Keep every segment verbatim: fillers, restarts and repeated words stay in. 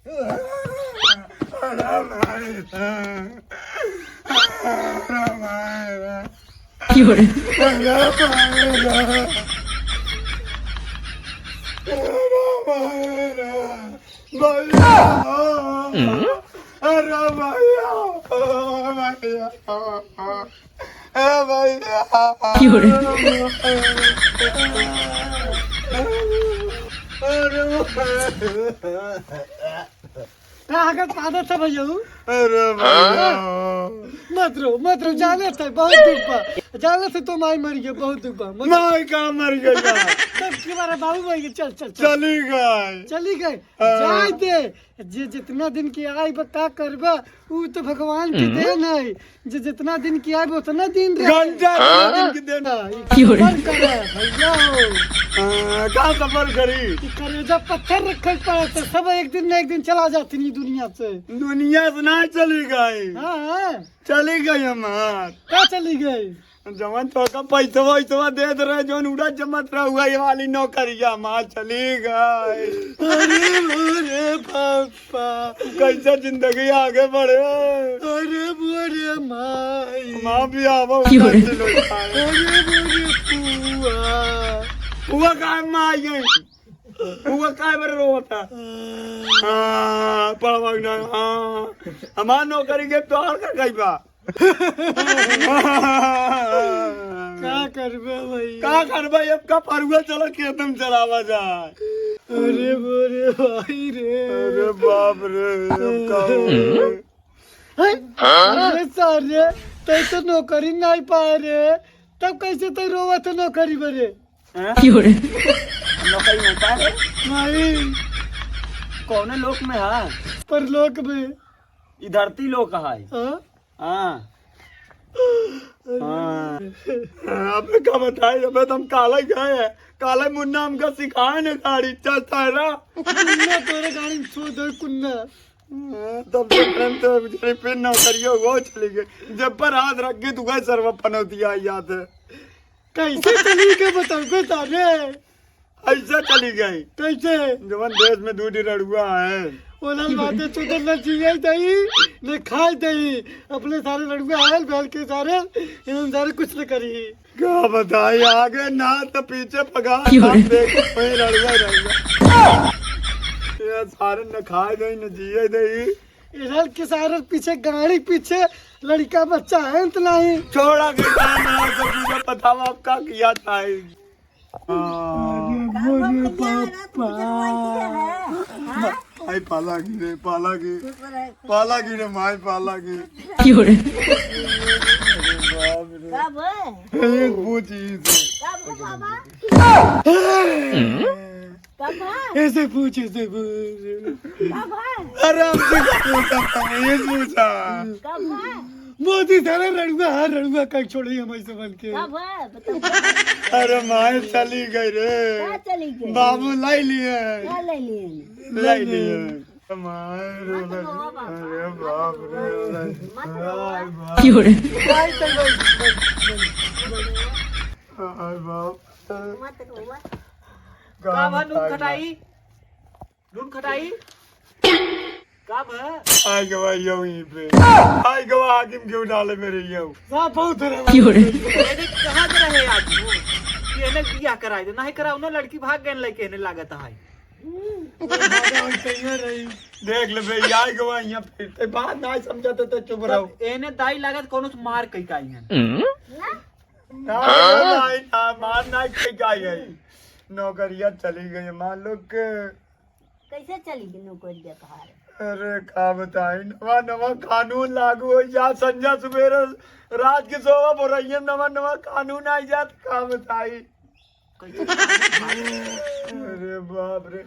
अरे भाई रे। अरे भाई रे। क्यों रे? अरे भाई रे। अरे भाई रे। भैया। अरे भैया। भैया। ए भैया। क्यों रे? अरे भैया। का हगत पादत है भैया उ? अरे भैया। मत रो, मत रो, जाने से बहुत दुख बा। जाने से तो माई मर गई, बहुत दुख बा। मत माई का मर गई का? तब की बारे बाबू मर गए, चल, चल, चल। चली गई। चली गई। हाँ। जाए दे, जे जितना दिन की आई बा, का करबा, उ तो भगवान की हम्म। देन है। जे जितना दिन की आई बा, उतना दिन रहे। घंटा हाँ? दिन की देन। हाँ, ई क्यों रे? सबर करे, भैया हो। हाँ, का सबर करी? ई करेजा पत्थर रखे पड़े, तो सब एक दिन न एक दिन चला जाती नहीं दुनिया से। दुनिया से ना चली गई। हाँ, हाँ। चली गई हमार। का चली गई? जवन तोका पैसवा वैसवा देत रहे, जवन उड़ा जमत रहा, वही वाली नौकरिया माँ चली गई। अरे मोरे पापा। कैसे जिंदगी आगे बढ़े? अरे मोरे माई। माँ भी आवा, क्यों रे? उठा के लौटा। अरे मोरे फुआ। फुआ का माँ आई गई? फुआ का बर रोता? हाँ, पढ़वा ना, हाँ। हमार नौकरी के तोहार का गई बा? का करबे भैया? का करबे? अब का परुआ चला खेत में चलावा जाए। अरे मोरे भाई रे। अरे बाप रे, अब का होई? हैं? अरे सारे, तै तो नौकरी नहीं पाए रे, तब कैसे तै रोवत है नौकरी बरे? हैं? क्यों रे? नौकरी नहीं पाए रे? नहीं। कौने लोक में है? परलोक में। ई धरती लोक है। हाँ? हाँ। हाँ। अबे का बताई, अबे तो हम काला गए हैं, काला मुन्ना हमका सिखाए ने गाड़ी चलता है ना। कुन्ना तोरे गाड़ी में सो दे कुन्ना। हाँ, तब से प्रेम तो बेचारी फिर नौकरिया हुआ चली गई। जब पर हाथ रख के तू गए सरवा पनौतिया याद है। कैसे चली गई बताओ बे सारे? ऐसा चली गई। कैसे? जवन देश में दू डी रड़ुआ है। ओला बातें चुदर न जिए दई, न खाए दई। अपने सारे रड़ुआ आयल बैल के सारे, इन्होंने सारे कुछ न करी। का बताई, आगे ना तो पीछे पगा, क्यों ना रे? देख, वही रड़ुआ, रड़ुआ। ये सारे न खाए दई, न जिए दई। इधर के सारे पीछे, गाड़ी पीछे, लड़का बच्चा है तो नहीं। छोड़ा के काम है, सब तुझे बतावा, अब का किया था? हाँ। अरे मोरे पापा। हाँ? आई पाला की रे, पाला की। पाला की रे, माई पाला की। क्यों रे? अरे बाप रे। का बा? एक बूझी से। का बा बाबा? का बा? ऐसे पूछ, ऐसे पूछ। का बा? अरे हमसे क्या पूछा था? ये पूछा। का बा? मोदी सारे रड़ुआ, हर रड़ुआ का छोड़ी हम ऐसे बन के। का बा? बताओ। अरे माई चली गई रे। का चली गई? बाबू लाई लिए। का लाई लिए? लाई लिए। माई रे। मत रोवा बाबा। अरे बाप रे। मत रोवा। क्यों रे? अरे बाप। मत रोवा। का बा नून खटाई? नून खटाई? का बा? आई गवा यहीं पे। आई गवा हाकिम क्यों डाले मेरे यहीं? साहब बहुत है। क्यों रे? एने कहा के रहे आज वो कि एने बियाह कराई दे, नहीं कराओ ना, लड़की भाग गए लेके एने लागत है। हम्म, वो भागा हुई कहीं रही। देख ले बे, आई गवा यहाँ पे। ते बात ना समझते तो चुप रहो। एने दाई लागत कोनो से मार कई काई है। ना, ना, ना, ना, मार ना कई काई है। नौकरिया चली गई मान लो के। कैसे चली गई नौकरिया तोहार? अरे का बताई, नवा नवा कानून लागू हो जा, संझा सुबेरे रात के सोवा बोरैया नवा नवा कानून आई जात, का बताई। कैसे? अरे बाप रे।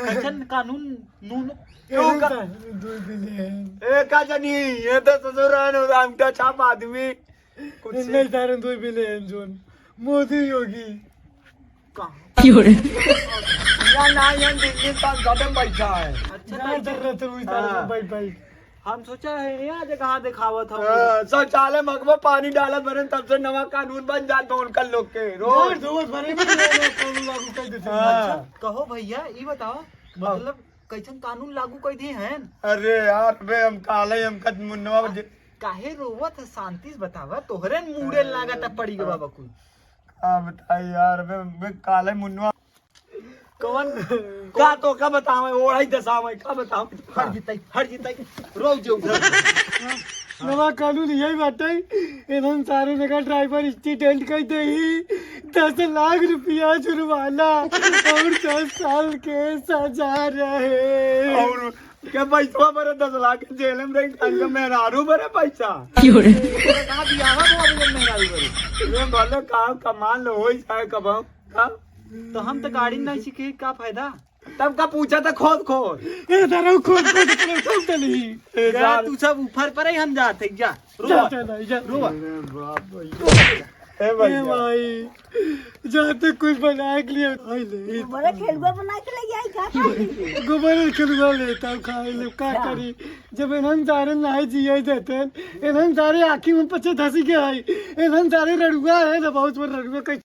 कैसन कानून? नून क्यों का? दो बिलियन। ए का जानी, ये तो ससुर है ना, अंगठा छाप आदमी। कुछ नहीं, सारे दो बिलियन जोन मोदी योगी। कहाँ? क्यों रे? यहाँ ना, यहाँ दिल्ली का गदम बैठा है। अच्छा, गाँव तो चल रहा था, वही सारे हाँ। सब बैठ, बैठ। हम सोचा है, यहाँ जगह दिखावत हम। हाँ, शौचालय में अकबर पानी डालत बने, तब से नवा कानून बन जात बा उनका लोग के। रोज। रोज, रोज भरे में नया, नया कानून लागू कर देते हैं। हाँ। अच्छा, कहो भैया, ये बताओ, मतलब, कैसन कानून लागू कर दिए हैं। अरे यार, बे, हम काले, हम कद मुन्नवा बजे। काहे रोवत है? शांति से बतावा, तोहरे मूड़े लागत है पड़ी गवा बकुल। का बताई यार, बे, बे, काले मुन्नवा। कौन? का तो का बतावे, ओढ़ाई दसावे, का बतावे? हट जीताई, हट जीताई, रो जो उधर। नवा कानून यही बाटे, इन्हन सारे जगह ड्राइवर स्टूडेंट कह दे ही दस लाख रुपया जुर्माना और दस साल के सजा रहे। और के पैसवा बरे दस लाख के जेल में रही, खाली मेहरारू बरे पैसा। क्यों रे? तोरा कहाँ बियाह हुआ बरे मेहरारू बरे? ये भले काम कमाल होई जाए कब हम, का? तो हम तो गाड़ी नहीं सीखे, का फायदा? तब का पूछा था खोद खोद। ए, धरो खोद खोद, खोद, खोद तो नहीं। ए, जा, यार। तू सब ऊपर पर ही हम जाते, जा। जा, रोवा। जा, जा, जा। रोवा। अरे बाप रे। ए ए भैया। भाई, जा तो कुछ बना के लिए। भाई ले। गोबर खेलुआ बना के ले आई का पानी? गोबर खेलुआ लेता हूँ, खाए ले, का जा। करी? जब इन्हन सारे नहीं जिए देते, इन्हन सारे आँखी में पचे धसी के आई, इन्हन सारे रड़ुआ है ना, बहुत बड़ रड़ुआ, कैसे